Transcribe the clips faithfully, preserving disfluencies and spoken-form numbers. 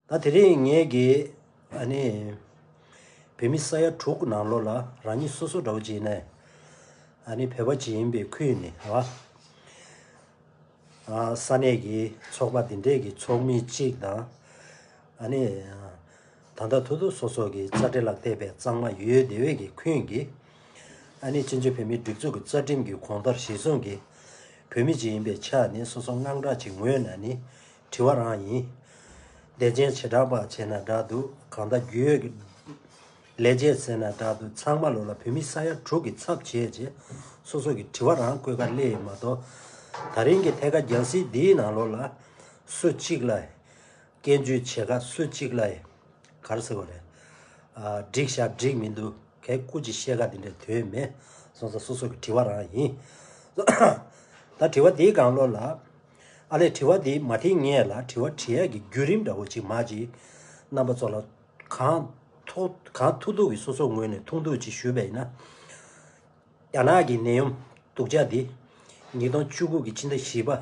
ད་དེ་རིང་ངེད་ཀྱིས་ཨ་ནི་བོད་མི་ས་ཡ་དྲུག་ནང་ལོགས་ལ་རང་ཉིད་སོ་སོ་འདྲ་བོ་ཅིག་ཡིན་ནའི་ཨ་ནི་བོད་པ་ཅིག་ཡིན་པའི་ཁུལ་ནས་རེད་བ། ས་གནས་ཀྱི་ཚོགས་པ་འདི་འདྲས་ཀྱི་ཚོགས་མི་གཅིག་དང་། ཨ་ནི་ད་ལྟ་ཐུག་ཐུག་སོ་སོ་གི་རྩ་འགྲེལ་ལ་བལྟས་པའི་གཙང་མ་ཡོད་དེ་བས་ཀྱི་ཁུན་གྱི་ཨ་ནི་སྤྱི་ཚོགས་བོད་མིའི་སྒྲིག་འཛུགས་ཀྱི་རྩ་ཁྲིམས་ཀྱི་གོང་མཐོར་གཞི་བཟུང་གི་བོད་མི་ཅིག་ཡིན་པའི་ཆ་ནས་སོ་སོ་དངངས་སྐྲག་ཅིག་ངོས་ནས་ནི་དྲི་བ་རང་ཡིན། བདེ་ཆེན་བྱེ་བྲག་པ་བྱས་ན་འདྲ་འདུག་གང་ལྟར་རྒྱུས་ཡོད་ཀྱི་ལས་བྱེད་ཟེར་ན་འདྲ་འདུག་ཚང་མ་ལོ་ལ་བོད་མི་ས་ཡ་དྲུག་གི་ཚབ་བྱས་རྗེས་སོ་སོ་གི་དྲི་བ་རང་བཀོད་ག་སླེབས་ཡོད་མ་གཏོགས། ད་རིང་གི་ཐད་ཀ་རྒྱལ་སྲིད་འདིའི་ནང་ལོ་ལ་སུ་གཅིག་ལ་སྐྱོན་བརྗོད་བྱེད་ག་སུ་གཅིག་ལ་ག་རེ་ཟེར་དགོས་རེད། འགྲིག་ཤག་འགྲིག་མི་འདུག་གས་སྐུ་ཅི་བཤད་ག་འདི་འདྲའི་དོན་མེད། སོང་ཙང་སོ་སོ་གི་དྲི་བ་རང་ཡིན། ད་དྲི་བ་འདིའི་སྒང་ལོ་ལ་ཨ་ལས་དྲི་བ་འདི་མ་དེ་ངས་ལ་དྲི་བ་དྲི་ཡག་གི་བརྒྱུད་རིམ་འདྲ་བོ་ཅིག་མ་ཅིག་རྣམ་པ་ཚོ་ལ་གང་ཐུག་གང་ཐུག་ཐུག་གི་སོ་སོ་ངོས་ནས་ཐུག་འདུག་ཅིག་ཞུས་པ་ཡིན་ན། རྒྱ་ནག་གི་ནད་ཡམས་སྡུག་ཅག་འདི་ཉིས་སྟོང་བཅུ་དགུ་གི་ཕྱི་ཟླ་བཞི་པ།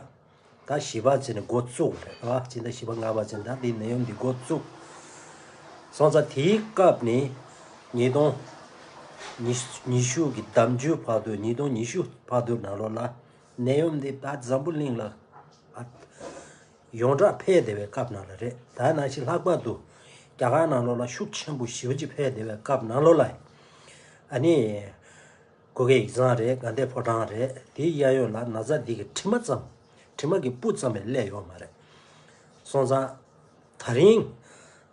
ད་བཞི་པ་ཚེ་ནས་འགོ་བཙུགས་རེད་བ། ཕྱི་ཟླ་བཞི་པ་ལྔ་པ་ཚེ་ད་འདི་ནད་ཡམས་འདི་འགོ་བཙུགས། སོང་ཙང་དེའི་སྐབས་ནས་ཉིས་སྟོང་ཉི་ཤུ་གི་ཟླ་མཇུག་བར་དུ་ཉིས་སྟོང་ཉི་ཤུ་བར་དུ་ནང་ལོགས་ལ་ནད་ཡམས་འདི་ད་འཛམ་བུ་གླིང་ལ་ཡོངས་གྲགས་འཕེལ་བསྡད་པའི་སྐབས་ནང་ལ་རེད། ད་ནང་བཞིན་ལྷག་པར་དུ་རྒྱ་གར་ནང་ལོགས་ལ་ཤུགས་ཆེན་པོ་ཞེ་པོ་ཅིག་འཕེལ་བསྡད་པའི་སྐབས་ནང་ལོགས་ལ་ཨ་ནི། གུ་གེ་ཡིག་ཚང་རེད། དགའ་ལྡན་ཕོ་བྲང་རེད། དེའི་གཡས་གཡོན་ལ་ན་ཚ་འདི་གི་དྲི་མ་ཙམ། དྲི་མ་གི་སྤུ་ཙམ་ཡང་སླེབས་ཡོད་མ་རེད། སོང་ཙང་། ད་རིང་།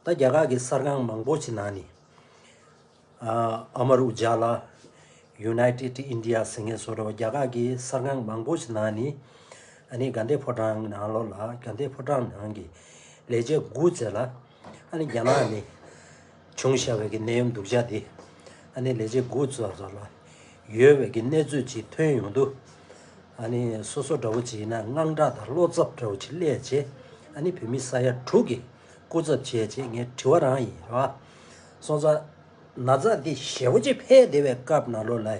ད་རྒྱ་གར་གི་གསར་ཁང་མང་པོ་ཞིག་ནང་ནས། ཨ་ཨ་མར་ཨུ་ཇཱ་ལ། United India ཟེར་མཁན་བཟོ་འདྲ་བ་རྒྱ་གར་གི་གསར་ཁང་མང་པོ་ཞིག་ནང་ནས། ཨ་ནི་དགའ་ལྡན་ཕོ་བྲང་ནང་ལོགས་ལ་དགའ་ལྡན་ཕོ་བྲང་ནང་གི་ལས་བྱེད་དགུ་ཙམ་ལ། ཨ་ནི་རྒྱ་ནག་ནས་བྱུང་བཞག་པའི་གི་ནད་ཡམས་སྡུག་ཅག་དེ་ཨ་ནི་ལས་བྱེད་དགུ་ཙམ་ལ་ཡོད་པའི་གི་གནས་ཚུལ་ཅིག་ཐོན་ཡོང་དུས། ཨ་ནི་སོ་སོ་འདྲ་བོ་ཅིག་ཡིན་ན་དངངས་སྐྲག་དང་བློ་འཚབ་འདྲ་བོ་ཅིག་སླེབས་བྱས། ཨ་ནི་བོད་མི་ས་ཡ་དྲུག་གི་སྐུ་ཚབ་བྱས་བྱས་ངས་དྲི་བ་རང་ཡིན་རེད་བ། སོང་ཙང་ན་ཚ་འདི་ཞེ་པོ་ཅིག་འཕེལ་བསྡད་པའི་སྐབས་ནང་ལོགས་ལ།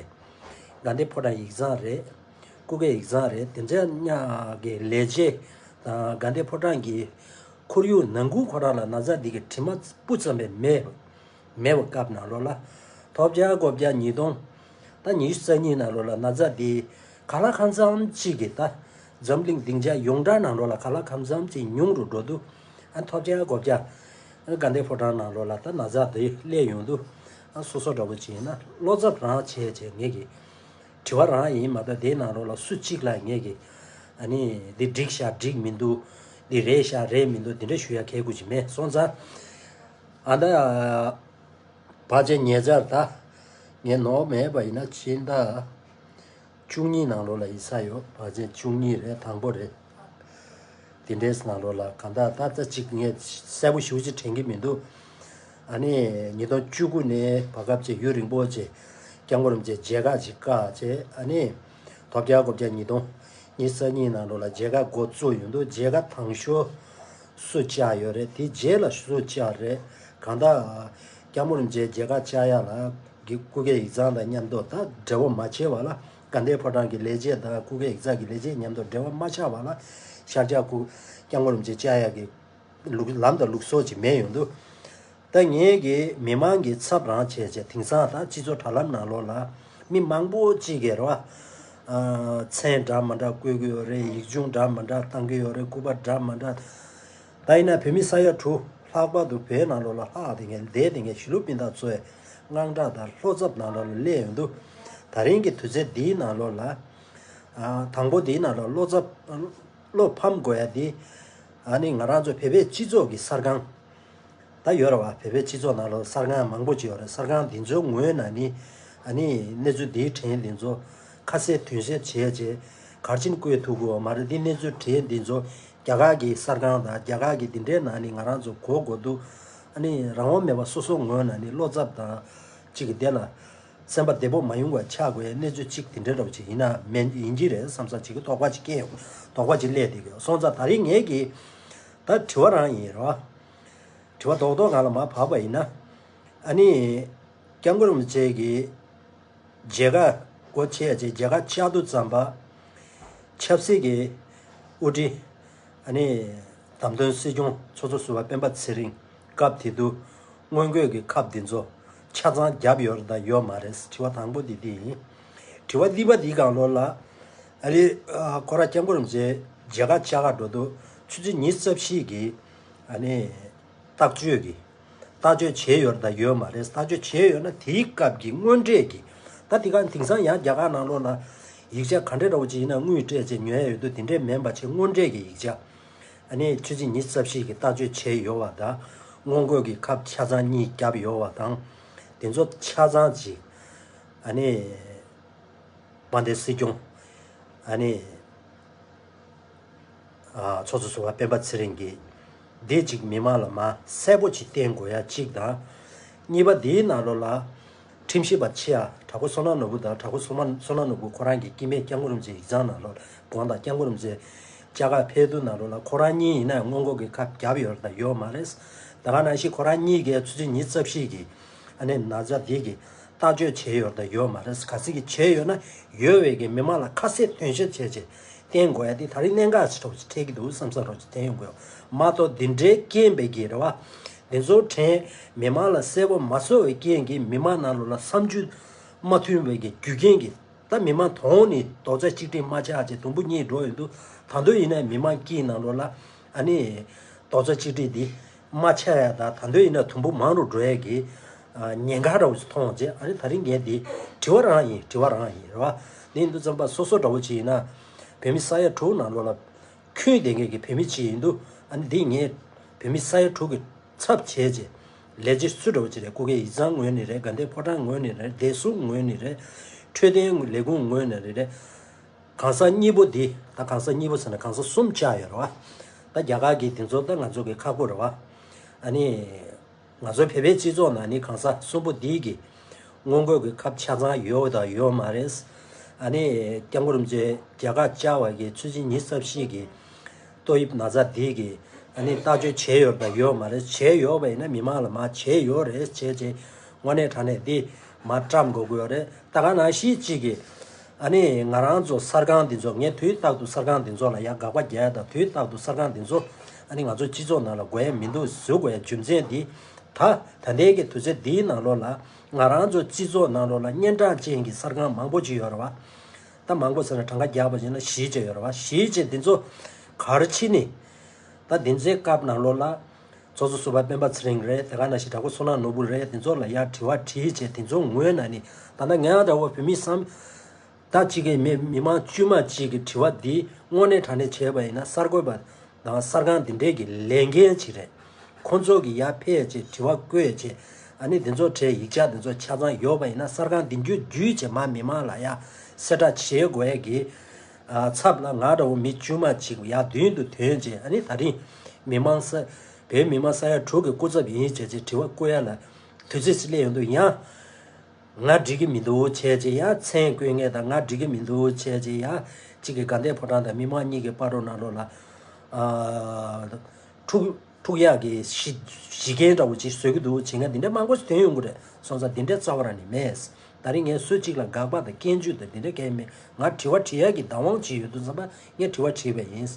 དགའ་ལྡན་ཕོ་བྲང་ཡིག་ཚང་རེད། སྐུ་སྒེར་ཡིག་ཚང་རེད། དེ་འདྲ་ཉག་གི་ལས་བྱེད་དང་དགའ་ལྡན་ཕོ་བྲང་གི་ཁོར་ཡུག་ནང་ཁུལ་ཁོ་རང་ལ་ན་ཚ་འདི་གི་དྲི་མ་སྤུ་ཙམ་ཡང་མེད། མེད་པའི་སྐབས་ནང་ལོགས་ལ། ཐོབ་རྒྱལ་གོ་བརྒྱ་ཉིས་སྟོང་། ད་ཉི་ཤུ་རྩ་གཉིས་ནང་ལོགས་ལ་ན་ཚ་འདི་ག་ལ་གང་འཚམ་གཅིག་གི་ད་འཛམ་གླིང་སྡིངས་ཆ་ཡོངས་གྲགས་ནང་ལོགས་ལ་ག་ལ་གང་འཚམ་གཅིག་ཉུང་རུ་འགྲོ་འདུག་ཨ་ཐོབ་རྒྱལ་གོ་བརྒྱ། ཨ་དགའ་ལྡན་ཕོ་བྲང་ནང་ལོགས་ལ་ད་ན་ཚ་འདི་སླེབས་ཡོང་དུས། ཨ་སོ་སོ་འདྲ་བོ་ཅིག་ཡིན་ན་བློ་འཚབ་རང་བྱས་བྱས་ངེད་ཀྱི་དྲི་བ་རང་ཡིན་མ་གཏོགས་དེའི་ནང་ལོགས་ལ་སུ་གཅིག་ལ་ངེད་ཀྱི་ཨ་ནི་འདི་འགྲིག་ཤག་འགྲིག་མི་འདུག་འདི་རེད་ཤག་རེད་མི་འདུག་འདི་འདྲ་ཞུ་ཡ་གལ་དགོས་ཀྱི་མེད། སོང་ཙང་ཨ་ད་བར་ཆད་ཉེ་ཆར་ད་ངས་ནོར་མེད་པ་ཡིན་ན་ཕྱི་ཟླ་བཅུ་གཉིས་ནང་ལོགས་ལ་ཡིན་ས་ཡོད། བར་ཆད་བཅུ་གཉིས་རེད། དང་པོ་རེད། དེ་འདྲའི་ནང་ལོགས་ལ་གང་ལྟར་ད་ལྟ་གཅིག་ངས་གསལ་པོ་ཞེ་པོ་ཅིག་དྲན་གྱི་མི་འདུག་ཨ་ནི་ཉིས་སྟོང་བཅུ་དགུ་ནས་བར་སྐབས་ཅིག་ཡུན་རིང་པོ་ཅིག་སྐྱབས་མགོན་རིན་པོ་ཆེ་མཇལ་ཁ་ཅིག་བཀག་བྱས། ཨ་ནི་ཐོབ་རྒྱལ་གོ་བརྒྱ་ཉིས་སྟོང་ཉི་ཤུ་རྩ་གཉིས་ནང་ལོགས་ལ་མཇལ་ཁ་འགོ་བཙུགས་ཡོང་དུས་མཇལ་ཁ་དང་ཤོས་སུ་བཅར་ཡོད་རེད། དེ་རྗེས་ལ་སུ་བཅར་རེད། གང་ལྟར་སྐྱབས་མགོན་རིན་པོ་ཆེ་མཇལ་ཁ་བཅར་ཡ་ལ་གི་སྐུ་སྒེར་ཡིག་ཚང་དང་མཉམ་དུ་ད་འབྲེལ་བ་མ་བྱས་པ་ལ། དགའ་ལྡན་ཕོ་བྲང་གི་ལས་བྱེད་དང་སྐུ་སྒེར་ཡིག་ཚང་གི་ལས་བྱེད་མཉམ་དུ་འབྲེལ་བ་མ་ཆགས་པ་ལ་ཤར་རྒྱག་སྐུ་སྐྱབས་མགོན་རིན་པོ་ཆེ་བཅར་ཡག་གི་ལུགས་ལམ་དང་ལུགས་སྲོལ་ཅིག་མེད་ཡོང་དུས། ད་ངེད་ཀྱི་མི་མང་གི་ཚབ་རང་བྱས་བྱས་དེང་སང་ད་སྤྱི་ཚོགས་དྲ་ལམ་ནང་ལོགས་ལ་མི་མང་པོ་ཅིག་གིས་རེད་བ། མཚན་འདྲ་མི་འདྲ་བཀོད་ཀྱི་ཡོད་རེད། ཡིག་ཆུང་འདྲ་མི་འདྲ་བཏང་གི་ཡོད་རེད། སྐུ་པར་འདྲ་མི་འདྲ། ད་ཡིན་ན་བོད་མི་ས་ཡ་དྲུག་ལྷག་པར་དུ་བོད་ནང་ལོགས་ལ་ལྷག་བསྡད་མཁན་བསྡད་བསྡད་མཁན་གཞིས་ལུས་སྤུན་ཟླ་ཚོའི་དངངས་སྐྲག་དང་བློ་འཚབ་ནང་ལོགས་ལ་སླེབས་ཡོང་དུས། ད་རིང་གི་དུས་ཚོད་འདིའི་ནང་ལོགས་ལ། ཨ་དང་པོ་འདིའི་ནང་ལོགས་བློ་འཚབ་བློ་ཕམ་དགོས་ཡ་འདི། ཨ་ནི་ང་རང་ཚོ་བོད་པའི་སྤྱི་ཚོགས་ཀྱི་གསར་ཁང་། ད་ཡོད་རེད་བ། བོད་པའི་སྤྱི་ཚོགས་ནང་ལོགས་གསར་ཁང་མང་པོ་ཅིག་ཡོད་རེད། གསར་ཁང་འདི་ཚོའི་ངོས་ནས་ནི་ཨ་ནི་གནས་ཚུལ་འདིའི་དྲན་འདི་ཚོ་ཁ་གསལ་དོན་གསལ་བྱས་བྱས་གར་ཕྱིན་བཀོད་ཐུབ་ཀྱི་ཡོད་མ་རེད། འདི་གནས་ཚུལ་དྲན་འདི་ཚོ་རྒྱ་གར་གྱི་གསར་ཁང་དང་རྒྱ་གར་གྱི་འདི་འདྲའི་ནང་ནས་ང་རང་ཚོ་གོ་དགོས་འདུག་ཨ་ནི་རང་དབང་མེད་པ་སོ་སོ་ངོས་ནས་ནི་བློ་འཚབ་དང་གཅིག་གི་དེ་ལ་སེམས་པ་བདེ་པོ་མ་ཡོང་བ་ཆགས་དགོས་ཡ་གནས་ཚུལ་གཅིག་དེ་འདྲ་འདྲ་བོ་ཅིག་ཡིན་ན་མེད་ཡིན་གྱི་རེད་བསམ་ས་ཅིག་གི་དོགས་པ་ཅིག་སྐྱེས་ཡོང་དོགས་པ་ཅིག་སླེབས་བསྡད་ཀྱི་ཡོད། སོང་ཙང་ད་རིང་ངེད་ཀྱིས་ད་དྲི་བ་རང་ཡིན་རོ། དྲི་བ་རྡོག་རྡོག་སྒང་ལ་མར་བབས་པ་ཡིན་ན། ཨ་ནི། སྐྱབས་མགོན་རིན་པོ་ཆེ་གིས་མཇལ་ཁ་སྒོ་ཕྱེ་བྱས་མཇལ་ཁ་བཅར་དུས་ཙམ་པ། ཆབ་སྲིད་ཀྱི་དབུ་ཁྲིད། ཨ་ནི། ད་ ཟམ་གདོང་སྲིད་སྐྱོང་ཚོགས་གཙོ་ཟུར་པ་སྤེན་པ་ཚེ་རིང་སྐབས་དེ་དུས་སྔོན་འགོད་ཀྱི་ཁབ་འདི་ཚོ་ཆ་ཚང་བརྒྱབ་ཡོད་རེད་དང་ཡོད་མ་རེད། དྲི་བ་དང་པོ་འདི་འདི་ཡིན། དྲི་བ་གཉིས་པ་འདིའི་སྒང་ལོགས་ལ་ཨ་ནི་ཁོ་རང་སྐྱབས་མགོན་རིན་པོ་ཆེ་མཇལ་ཁ་བཅར་ག་འགྲོ་དུས་ཆུ་ཚོད་ཉི་ཤུ་རྩ་བཞི་གི་ཨ་ནི་བརྟག་བཅོས་ཀྱི་བརྟག་བཅོས་བྱས་ཡོད་རེད་དང་ཡོད་མ་རེད། བརྟག་བཅོས་བྱས་ཡོད་ན་དེའི་སྐབས་ཀྱི་དངོས་འབྲེལ་གྱི་ད་དེ་ག་དེང་སང་ཡང་རྒྱ་གར་ནང་ལོགས་ལ་ཡིག་ཆ་ག་འདྲ་འདྲ་བོ་ཅིག་ཡིན་ན་དངུལ་སྤྲད་བྱས་ཉོ་ཡ་ཡོད་དུས་དེ་འདྲས་མིན་པ་བྱས་དངོས་འབྲེལ་གྱི་ཡིག་ཆ། ཨ་ནི་ཆུ་ཚོད་ཉི་ཤུ་རྩ་བཞི་གི་བརྟག་བཅོས་བྱས་ཡོད་པ་དང་སྔོན་འགོད་ཀྱི་ཁབ་ཆ་ཚང་གཉིས་བརྒྱབ་ཡོད་པ་དང་དེ་ཚོ་ཆ་ཚང་ཅིག་ཨ་ནི་དཔལ་ལྡན་སྲིད་སྐྱོང་ཨ་ནི་ཚོགས་གཙོ་ཟུར་པ་སྤེན་པ་ཚེ་རིང་གིས་འདི་གཅིག་མི་མང་ལ་མ་གསལ་པོ་ཅིག་བསྟན་དགོས་ཡ་གཅིག་དང་། གཉིས་པ་འདིའི་ནང་ལོགས་ལ་ཁྲིམས་ཞིབ་པ་ཆེ་ཡ་དྲག་པོ་བསོད་ནམས་ནོར་བུ་དང་དྲག་པོ་བསོད་ནམས་བསོད་ནམས་ནོར་བུ་ཁོ་རང་གི་སྐྱེ་དམན་སྐྱབས་མགོན་རིན་པོ་ཆེ་ཡིག་ཚང་ནང་ལོགས་དགོངས་དག་སྐྱབས་མགོན་རིན་པོ་ཆེ་བཅར་ག་ཕེབས་དུས་ནང་ལོགས་ལ་ཁོ་རང་གཉིས་ཡིན་ན་སྔོན་འགོག་གི་ཁབ་བརྒྱབ་ཡོད་རེད་དང་ཡོད་མ་རེད། ད་ག་ནང་བཞིན་ཁོ་རང་གཉིས་ཀས་ཆུ་ཚོད་ཉི་ཤུ་རྩ་བཞི་གི་ཨ་ནི་ན་ཚ་འདི་གི་བརྟག་དཔྱད་བྱས་ཡོད་རེད་དང་ཡོད་མ་རེད། གལ་སྲིད་ཀྱི་བྱས་ཡོད་ན་ཡོད་པའི་གི་མི་མང་ལ་ཁ་གསལ་དོན་བཤད་བྱས་རྗེས་བསྟན་དགོས་ཡ་དེ་ད་རིང་གནད་འགག་ཅིག་འདྲ་བོ་ཅིག་འཕྲད་ཀྱི་འདུག་བསམ་བསམ་འདྲ་བོ་ཅིག་བསྟན་ཡོང་དགོས་མ་གཏོགས་འདི་འདྲའི་རྐྱེན་པས་ཀྱི་རེད་བ། འདི་ཚོ་དྲན་མི་མང་ལ་གསལ་པོ་མ་བཟོ་བའི་རྐྱེན་གྱིས་མི་མང་ནང་ལོགས་ལ་བསམ་ཚུལ་མ་མཐུན་པའི་གི་རྒྱུ་རྐྱེན་གྱིས་ད་མི་མང་དོང་ནི་རྡོག་རྩ་གཅིག་སྒྲིལ་མ་ཆགས་ཅེས་དུམ་བུ་གཉིས་འགྲོ་ཡོང་དུས་ད་དུང་ཡིན་ན་མི་མང་དཀྱིལ་ནང་ལོགས་ལ་ཨ་ནི་རྡོག་རྩ་གཅིག་སྒྲིལ་འདི་མ་ཆགས་ཡ་ད་ད་དུང་ཡིན་ན་དུམ་བུ་མང་རུ་འགྲོ་ཡ་གི་ཉེན་ཁ་འདྲ་བོ་ཞིག་མཐོང་རྗེས་ཨ་ནི་ད་རིང་ངས་འདི་དྲི་བ་རང་ཡིན་དྲི་བ་རང་ཡིན་རེད་བ། འདི་ཡིན་དུས་ཙམ་པ་སོ་སོ་འདྲ་བོ་ཅིག་ཡིན་ན་བོད་མི་ས་ཡ་དྲུག་ནང་ལོགས་ལ་ཁྱོན་བསྡད་མཁན་གྱི་བོད་མི་ཅིག་ཡིན་དུས་ཨ་ནི་འདི་ངས་བོད་མི་ས་ཡ་དྲུག་གི་ཚབ་བྱས་རྗེས་ལས་བྱེད་སུ་འདྲ་བོ་ཅིག་རེད། སྐུ་སྒེར་ཡིག་ཚང་ངོས་ནས་རེད། དགའ་ལྡན་ཕོ་བྲང་ངོས་ནས་རེད། བདེ་སྲུང་ངོས་ནས་རེད། འཕྲོད་བསྟེན་ལས་ཁུངས་ངོས་ནས་རེད། གང་ཟག་གཉིས་པོ་འདི་ད་གང་ཟག་གཉིས་པོ་ཟེར་ན་གང་ཟག་གསུམ་བཅར་ཡོད་རེད་བ། ད་རྒྱ་གར་གྱི་དེ་ཚོ་ད་ང་ཚོ་གི་ཁག་པོ་རེད་བ། ཨ་ནི་ང་ཚོ་བོད་པའི་སྤྱི་ཚོགས་ནང་ནི་གང་ཟག་གསུམ་པོ་འདི་གི་སྔོན་འགོད་ཀྱི་ཁབ་ཆ་ཚང་ཡོད་དང་ཡོད་མ་རེད། ཨ་ནི་སྐྱབས་མགོན་རིན་པོ་ཆེ་རྒྱ་གར་བཅར་བ་གི་ཆུ་ཚོད་ཉི་ཤུ་རྩ་བཞི་གི་ཏོག་དབྱིབས་ན་ཚ་འདི་གི་ཨ་ནི་བརྟག་དཔྱད་བྱས་ཡོད་དང་ཡོད་མ་རེད། བྱས་ཡོད་པ་ཡིན་ན་མི་མང་ལ་མར་བྱས་ཡོད་རེད་བྱས་རྗེས་དངོས་གནས་དྲང་གནས་འདི་མར་བཀྲམ་དགོས་ཀྱི་ཡོད་རེད། ད་ག་ནང་བཞིན་གཅིག་གི་ཨ་ནི་ང་རང་ཚོ་གསར་ཁང་འདི་ཚོ་ངས་དུས་རྟག་ཏུ་གསར་ཁང་འདི་ཚོ་ལ་ཡ་དགག་པ་རྒྱག་ཡ་དང་དུས་རྟག་ཏུ་གསར་ཁང་འདི་ཚོ་ཨ་ནི་ང་ཚོ་སྤྱི་ཚོགས་ནང་ལ་དགོས་ཡ་མི་འདུག་བཟོ་དགོས་ཡ་རྒྱུ་མཚན་འདི་ད་ད་ལྟའི་གི་དུས་ཚོད་འདིའི་ནང་ལོགས་ལ་ང་རང་ཚོ་སྤྱི་ཚོགས་ནང་ལོགས་ལ་སྙན་གྲགས་ཅན་གྱི་གསར་ཁང་མང་པོ་ཅིག་ཡོད་རེད་བ། ད་མང་པོ་ཟེར་ན་གྲངས་ཀ་རྒྱག་པ་ཡིན་ན་བཞི་ཅིག་ཡོད་རེད་བ། བཞི་ཅིག་འདི་ཚོ་ག་རེ་བྱས་ནས་ད་འདི་ཚོའི་སྐབས་ནང་ལོགས་ལ། ཚོགས་གཙོ་ཟུར་པ་སྤེན་པ་ཚེ་རིང་རེད། དེ་ག་ནང་བཞིན་དྲག་པོ་བསོད་ནམས་ནོར་བུ་རེད། དེ་ཚོ་ལ་ཡར་དྲི་བ་དྲིས་བྱས་དེ་ཚོ་ངོས་ནས་ནི་ད་ལྟ་ང་འདྲ་བོ་བོད་མི་བསམ་ད་གཅིག་གི་མི་མི་མང་དཀྱུས་མ་གཅིག་གི་དྲི་བ་འདི་དངོས་གནས་དྲང་གནས་བྱས་པ་ཡིན་ན་གསར་འགོད་པ་དང་གསར་ཁང་འདི་འདྲས་ཀྱི་ལས་འགན་ཅིག་རེད། ཁོང་ཚོ་གི་ཡར་ཕེབས་བྱས་དྲི་བ་བཀོད་བྱས་ཨ་ནི་དེ་ཚོ་གྲས་ཡིག་ཆ་དེ་ཚོ་ཆ་ཚང་ཡོད་པ་ཡིན་ན་གསར་ཁང་འདི་འགྱུར་བརྒྱུད་བྱས་མ་མི་མང་ལ་ཡར་གསལ་བསྒྲགས་བྱེད་དགོས་ཀྱི། ཚབ་ལ་ང་འདྲ་བོ་མི་དཀྱུས་མ་གཅིག་ཡར་མདུན་དུ་ཐོན་རྗེས་ཨ་ནི་ད་རིང་མི་མང་ས་བོད་མི་མང་ས་ཡ་དྲུག་གི་སྐུ་ཚབ་ཡིན་བྱས་རྗེས་དྲི་བ་བཀོད་ཡ་ལ་དུས་ཚོད་ཅིག་སླེབས་ཡོང་དུས་ཡང་ང་འགྲིག་གི་མི་འདུག་བྱས་རྗེས་ཡང་མཚན་བཀོད་མཁན་དང་ང་འགྲིག་གི་མི་འདུག་བྱས་རྗེས་ཡང་གཅིག་གི་དགའ་ལྡན་ཕོ་བྲང་དང་མི་མང་གཉིས་ཀྱི་བར་དུ་ནང་ལོགས་ལ་ཨ་འཁྲུག་འཁྲུག་ཡག་གི་གཞི་གཞི་རྐྱེན་འདྲ་བོ་ཅིག་བཟོ་གི་འདུག་བྱེད་མཁན་འདི་འདྲ་མང་པོ་ཞིག་ཐོན་ཡོང་གི་རེད། སོང་ཙང་འདི་འདྲ་རྩ་བ་རང་ནས་མེད། ད་རིང་ངས་སུ་གཅིག་ལ་དགག་པ་དང་སྐྱོན་བརྗོད་དང་འདི་འདྲ་གང་ཡང་མེད། ང་དྲི་བ་དྲི་ཡག་གི་བདག་དབང་ཅིག་ཡོད་དུས་ཙམ་པ་ངས་དྲི་བ་དྲིས་པ་ཡིན།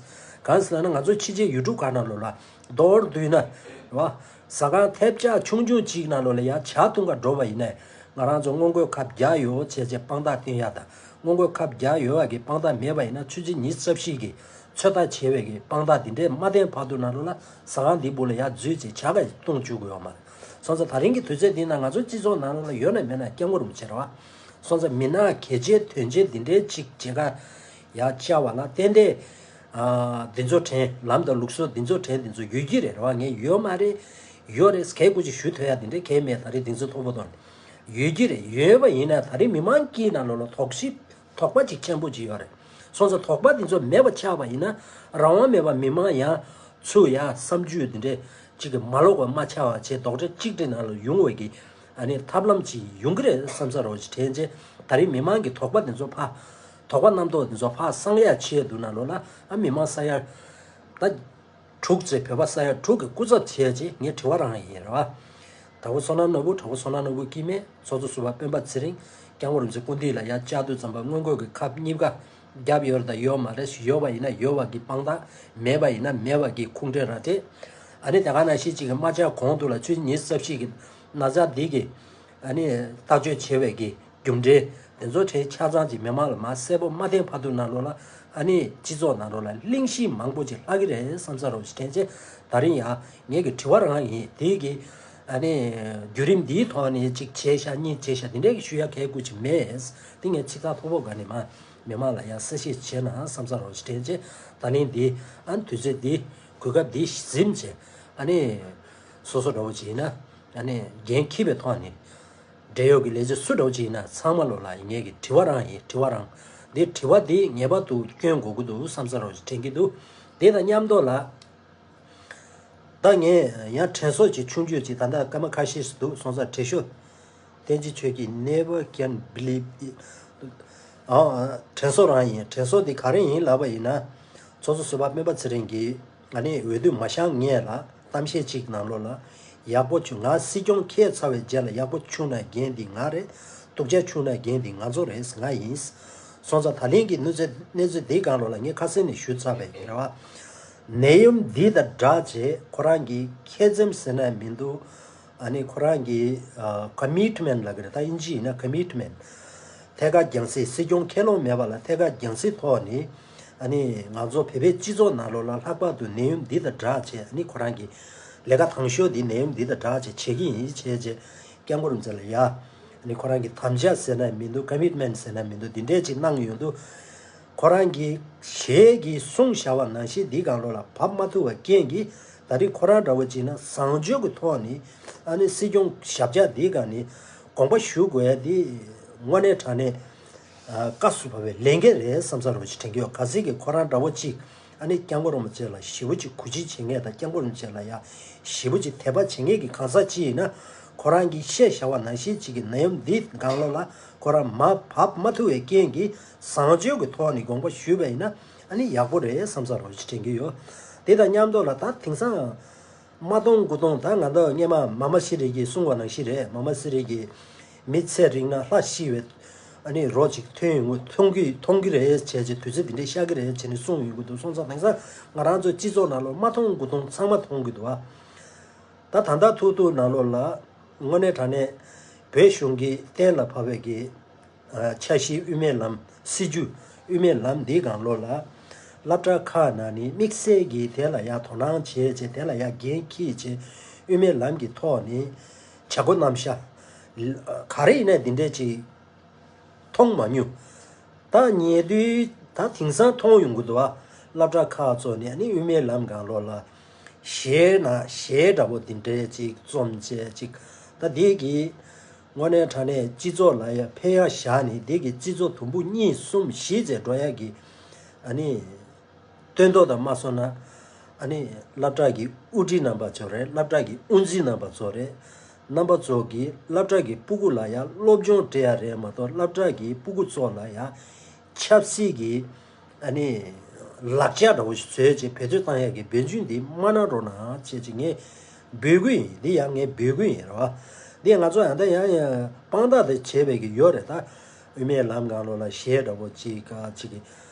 གང་ཟེར་ན་ང་ཚོ་ཕྱི་རྒྱལ་ཡུལ་གྲུ་ཁག་ནང་ལོགས་ལ་མདོར་བསྡུས་ན་རེད་བ། ཟ་ཁང་ཐེབས་ཆག་ཆུང་ཆུང་གཅིག་ནང་ལོགས་ལ་ཡར་ཇ་འཐུང་ག་འགྲོ་བ་ཡིན་ན་ང་རང་ཚོ་སྔོན་འགོད་ཁབ་བརྒྱབ་ཡོད་བྱས་རྗེས་དཔང་རྟགས་སྟོན་ཡག་དང་སྔོན་འགོད་ཁབ་བརྒྱབ་ཡོད་ཡག་གི་དཔང་རྟགས་མེད་པ་ཡིན་ན་ཆུ་ཚོད་ཉི་ཤུ་རྩ་བཞི་གི་ཚོད་ལྟ་བྱས་པའི་གི་དཔང་རྟགས་འདི་འདྲས་མ་བསྟན་བར་དུ་ནང་ལོགས་ལ་ཟ་ཁང་འདིའི་སྦུག་ལ་ཡར་འཛུལ་བྱས་ཇ་ག་བཏུང་བཅུག་གི་ཡོད་མ་རེད། སོང་ཙང་ད་རིང་གི་དུས་ཚོད་འདི་ན་ང་ཚོ་སྤྱི་ཚོགས་ནང་ལོགས་ལ་ཡོད་ན་མེད་ན་སྐྱབས་མགོན་རིན་པོ་ཆེ་རེད་བ། སོང་ཙང་མི་ནག་གལ་ཆེའི་དོན་ཆེན་འདི་འདྲའི་ཅིག་མཇལ་ཁ་ཡར་བཅར་བ་ལ་ཏན་ཏན་འདི་ཚོ་དྲན་ལམ་དང་ལུགས་སྲོལ་འདི་ཚོ་དྲན་འདི་ཚོ་ཡོད་ཀྱི་རེད་རེད་བ། ངས་ཡོད་མ་རེད་ཡོད་རེད་གལ་དགོས་ཅིག་ཞུ་ཐུབ་ཡ་འདི་འདྲའི་གལ་མེད། ད་རེས་འདི་ཚོ་མཐོ་པོ་དང་ཡོད་ཀྱི་རེད། ཡོད་པ་ཡིན་ན་ད་རེས་མི་མང་དཀྱིལ་ནང་ལོགས་ལ་དོགས་གཞི་དོགས་པ་ཅིག་ཆེན་པོ་ཅིག་ཡོད་རེད། སོང་ཙང་དོགས་པ་འདི་ཚོ་མེད་པ་ཆགས་པ་ཡིན་ན་རང་དབང་མེད་པ་མི་མང་ཡང་ཚུར་ཡང་བསམ་ཚུལ་འདི་འདྲས་ཅིག་གི་མ་ལོག་པ་མ་ཆགས་པ་བྱས་རྡོག་རྩ་གཅིག་སྒྲིལ་ནང་ལ་ཡོང་བའི་གི་ཨ་ནི་ཐབས་ལམ་ཅིག་ཡོང་གི་རེད་བསམ་ས་རོགས་ཅིག་དྲན་རྗེས་ད་རེས་མི་མང་གི་དོགས་པ་འདི་ཚོ་ཕ་དོགས་པ་རྣམ་རྟོག་འདི་ཚོ་ཕ་སངས་ཡག་ཆེད་དུ་ནང་ལོགས་ལ་ཨ་མི་མང་ས་ཡ་ད། དྲུག་ཙེ་བོད་པ་ས་ཡ་དྲུག་གི་སྐུ་ཚབ་བྱས་རྗེས་ངས་དྲི་བ་རང་ཡིན་རེད་བ། དྲག་པོ་བསོད་ནམས་ནོར་བུ་དྲག་པོ་བསོད་ནམས་ནོར་བུ་སྐྱེ་དམན་ཚོགས་གཙོ་ཟུར་པ་སྤེན་པ་ཚེ་རིང་སྐྱབས་མགོན་རིན་པོ་ཆེ་སྐུ་མདུན་ལ་ཡར་བཅར་དུས་ཙམ་པ་སྔོན་འགོད་ཀྱི་ཁབ་གཉིས་ཀ་ རྒྱབ་ཡོད་རེད་དང་ཡོད་མ་རེད། ཡོད་པ་ཡིན་ན་ཡོད་པ་གི་དཔང་རྟགས། མེད་པ་ཡིན་ན་མེད་པ་གི་ཁུངས་འདྲེན་ར་སྤྲད། ཨ་ནི་དེ་ག་ནང་བཞིན་གཅིག་གི་རྨ་བྱ་གོང་དུ་ལ་ཆུ་ཚོད་ཉི་ཤུ་རྩ་བཞི་གི་ན་ཚ་འདི་གི་ཨ་ནི་ཐག་གཅོད་བྱེད་པའི་གི་རྒྱུ་འབྲས་དེ་ཚོ་ཆ་ཚང་ཅིག་མི་མང་ལ་མ་གསལ་པོ་མ་བསྟན་བར་དུ་ནང་ལོགས་ལ། ཨ་ནི་སྤྱི་ཚོགས་ནང་ལོགས་ལ་གླེང་གཞི་མང་པོ་ཅིག་ལྷག་གི་རེད་བསམ་ས་རོགས་ཞིག་དྲན་ཆེ། ད་རིང་ཡང་ངེད་ཀྱི་དྲི་བ་རང་ཡིན། དེ་གི་ཨ་ནི་བརྒྱུད་རིམ་འདིའི་ཐོག་ནས་གཅིག་བྱས་ཤག་གཉིས་བྱས་ཤག་དེ་འདྲའི་གི་ཞུ་ཡ་གལ་དགོས་ཅིག་མེད། དེ་ངས་ཕྱི་ཐག་མཐོ་པོ་ག་ནས་མ་མི་མང་ལ་ཡང་གསལ་བཤད་བྱས་ན་བསམ་ས་རོགས་ཞིག་དྲན་ཆེ། ད་ལན་འདི་ཨ་ནི་དུས་ཚོད་འདི་གོ་སྐབས་འདི་ཟིན་བྱས། ཨ་ནི་སོ་སོ་འདྲ་བོ་ཅིག་ཡིན་ན་ཨ་ནི་འགན་འཁྱེར་བའི་ཐོག་ནས། འབྲེལ་ཡོད་ཀྱི་ལས་བྱེད་སུ་འདྲ་བོ་ཅིག་ཡིན་ན་ཚང་མ་ལོ་ལ་ངེད་ཀྱི་དྲི་བ་རང་ཡིན། དྲི་བ་རང་འདི་དྲི་བ་འདི་ངེས་པར་དུ་སྐྱོན་དགོས་ཀྱི་འདུག་བསམ་ས་རོགས་ཞིག་དྲན་གྱི་འདུག་དེ་དང་མཉམ་དུ་ལ། ད་ངས་ཡང་དྲན་གསོ་ཅིག་ཆུང་ཆུང་ཅིག་ད་ལྟ་སྐར་མ་ཁ་ཤས་ཤིག་འདུག་སོང་ཙང་བྲེལ་ཤོག་བསྟན་འཛིན་ཆོས་སྐྱིད། Never can believe it. ཨ། དྲན་གསོ་རང་ཡིན། དྲན་གསོ་འདི་ག་རེ་ཡིན་ལབ་པ་ཡིན་ན། ཚོགས་གཙོ་ཟུར་པ་སྨན་པ་ཚེ་རིང་གིས་ང་ནི་འོས་བསྡུ་མ་བཞེངས་སྔོན་ལ་གཏམ་བཤད་ཅིག་ནང་ལོགས་ལ། ཡག་པོ་བྱུང་། ང་སྲིད་སྐྱོང་འཁེལ་ཚར་བའི་རྗེས་ལ་ཡག་པོ་བྱུང་ན་འགན་འདི་ང་རེད། སྡུག་ཅག་བྱུང་ན་འགན་འདི་ང་ཚོ་རེད། ང་ཡིན། སོང་ཙང་ད་ལན་གྱི་གནས་ཚུལ་གནས་ཚུལ་འདིའི་སྒང་ལོགས་ལ་ངས་ཁ་སང་ནས་ཞུ་ཚར་བ་ཡིན་རེད་བ། ནད་ཡམས་འདི་དང་སྦྲགས་བྱས་ཁོ་རང་གི་ཁེ་ཙེམ་ཟེར་ན་མི་འདུག་ཨ་ནི་ཁོ་རང་གི་ཨ་ཀོ་མིཊ་མེན་ལབ་ཀྱི་རེད། ད་དབྱིན་ཇི་ཡིན་ན་ཀོ་མིཊ་མེན། ཐད་ཀར་རྒྱང་སྲིང་། སྲིད་སྐྱོང་ཁས་ལོངས་མེད་པ་ལ་ཐད་ཀར་རྒྱང་སྲིང་ཐོག་ནས་ཨ་ནི་ང་ཚོ་བོད་པའི་སྤྱི་ཚོགས་ནང་ལོགས་ལ་ལྷག་པར་དུ་ནད་ཡམས་འདི་དང་སྦྲགས་བྱས། ཨ་ནི་ཁོ་རང་གི་ལས་ཀ་དང་ཤོས་འདི་ནད་ཡམས་འདི་དང་སྦྲགས་བྱས་བྱེད་ཀྱི་ཡིན་བྱས་བྱས། སྐྱབས་མགོན་རིན་པོ་ཆེ་ལ་ཡ། ཨ་ནི་ཁོ་རང་གི་དམ་བཅའ་ཟེར་ན་མི་འདུག་ཀོ་མིཊ་མེན་ཟེར་ན་མི་འདུག་འདི་འདྲས་ཅིག་གནང་ཡོང་དུས། ཁོ་རང་གི་ཞལ་གྱིས་གསུངས་བཞག་པ་ནང་བཞིན་འདི་སྒང་ལོགས་ལ་བབས་མ་ཐུབ་པའི་རྐྱེན་གྱིས་ད་རེས་ཁོ་རང་འདྲ་བོ་ཅིག་ན་བཟང་སྤྱོད་ཀྱི་ཐོག་ནས་ཨ་ནི་སྲིད་སྐྱོང་ཞབས་བཀྱག་འདི་སྒང་ནས་དགོངས་པ་ཞུ་དགོས་ཡ་འདི་དངོས་གནས་དྲང་གནས་ཨ་སྐབས་སུ་བབས་པའི་ལས་འགན་རེད་བསམ་ས་རུ་ཅིག་དྲན་གྱི་ཡོད། གལ་སྲིད་ཀྱི་ཁོ་རང་འདྲ་བོ་ཅིག་ཨ་ནི་སྐྱབས་མགོན་རིན་པོ་ཆེ་ལ་ཞེ་པོ་ཅིག་གུས་བརྩི་བྱེད་མཁན་དང་སྐྱབས་མགོན་རིན་པོ་ཆེ་ལ་ཡ་ཞེ་པོ་ཅིག་དད་པ་བྱེད་མཁན་གྱི་གང་ཟག་ཅིག་ཡིན་ན། ཁོ་རང་གིས་བཤད་བཞག་པ་ནང་བཞིན་ཅིག་གི་ནད་ཡམས་འདི་སྒང་ལོགས་ལ་ཁོ་རང་མར་བབས་མ་ཐུབ་པའི་རྐྱེན་གྱིས་བཟང་སྤྱོད་ཀྱི་ཐོག་ནས་དགོངས་པ་ཞུས་པ་ཡིན་ན་ཨ་ནི་ཡག་པོ་རེད་བསམ་ས་རོགས་ཅིག་དྲན་གྱི་ཡོད། དེ་དང་མཉམ་དུ་ལ་ད་དེང་སང་དམའ་གཏོང་དགུ་གཏོང་ད་ང་ཚོ་སྔོན་མ་མ་མ་ཤི་རིགས་ཀྱིས་གསུངས་པ་ནང་བཞིན་རེད། མ་མ་ཤི་རིགས་ཀྱིས་མི་ཚེ་རིང་ན་ལྷ་ཤི་བའི་ཨ་ནི་རོ་ཅིག་ཐོན་ཡོང་གི་མཐོང་གི་མཐོང་གི་རེད་བྱས་བྱས། དུས་ཚོད་འདི་འདྲའི་ཤར་གི་རེད་བྱས་ནས་གསུངས་ཡོང་གི་འདུག་སོང་ཙང་དེང་སང་ང་རང་ཚོ་སྤྱི་ཚོགས་ནང་ལོགས་དམའ་གཏོང་དགུ་གཏོང་ཚང་མ་མཐོང་གི་འདུག་ཨ། ད་ད་ལྟ་ཐུག་ཐུག་ནང་ལོགས་ལ་དངོས་གནས་དྲང་གནས་བོད་གཞུང་གིས་གཏན་ལ་ཕབ་པའི་གི་ཨ་འཆར་གཞི་དབུ་མའི་ལམ་སྲིད་བྱུས་དབུ་མའི་ལམ་འདིའི་སྒང་ལོགས་ལ་སློབ་གྲྭ་ཁག་ནང་ནས་དམིགས་བསལ་གྱིས་དེ་ལ་ཡ་དོ་སྣང་བྱས་བྱས། དེ་ལ་ཡ་འགན་འཁྱེར་བྱས། དབུ་མའི་ལམ་གྱི་ཐོག་ནས་བྱ་སྒོ་བསྣམས་ཤག་ག་རེ་ཡིན་ན་འདི་འདྲས་ཅིག་མཐོང་མ་མྱོང་། ད་ཉེ་དུས་ད་དེང་སང་མཐོང་ཡོང་གི་འདུག་བ། སློབ་གྲྭ་ཁག་ཚོ་ནས་ནི་དབུ་མའི་ལམ་སྒང་ལོགས་ལ་གཞས་ན་གཞས་འདྲ་པོ་འདི་འདྲའི་ཅིག་རྩོམ་བྱས་ཅིག་ད་འདི་གི་དངོས་གནས་དྲང་གནས་སྤྱི་ཚོགས་ལ་ཡ་ཕན་ཡ་བཞག་ནས། འདི་གི་སྤྱི་ཚོགས་དུམ་བུ་གཉིས་གསུམ་བཞི་ཙམ་འགྲོ་ཡ་གི་ཨ་ནི་སྟོན་ཐོག་དང་མ་སོང་ན། ཨ་ནི་སློབ་གྲྭ་གི་དབུ་ཁྲིད་རྣམ་པ་ཚོ་རེད། སློབ་གྲྭ་གི་དབུ་འཛིན་རྣམ་པ་ཚོ་རེད། རྣམ་པ་ཚོ་གིས་སློབ་གྲྭ་གི་སྤུ་གུ་ལ་ཡང་སློབ་སྦྱོང་སྤྲད་ཡ་རེད་མ་གཏོགས། སློབ་གྲྭ་གི་སྤུ་གུ་ཚོ་ལ་ཡང་ཆབ་སྲིད་ཀྱི་ཨ་ནི་ལག་ཆ་འདྲ་བོ་ཞིག་བཟོས་བྱས་བེད་སྤྱོད་བཏང་ཡ་གི་འབད་བརྩོན་འདི་མ་གནང་རོགས་གནང་བྱས་ཅིག་ངས་འབོད་སྐུལ་ཡིན། འདི་ཡང་ངས་འབོད་སྐུལ་ཡིན་རེད་བ། འདི་ང་ཚོ་ཡང་ད་ཡང་ཡང་དཔང་རྟགས་དེ་བྱས་པའི་གི་ཡོད་རེད། ད་དབུ་མའི་ལམ་སྒང་ལོགས་ལ་གཞས་འདྲ་པོ་ཅིག་ག་ཅིག་གི་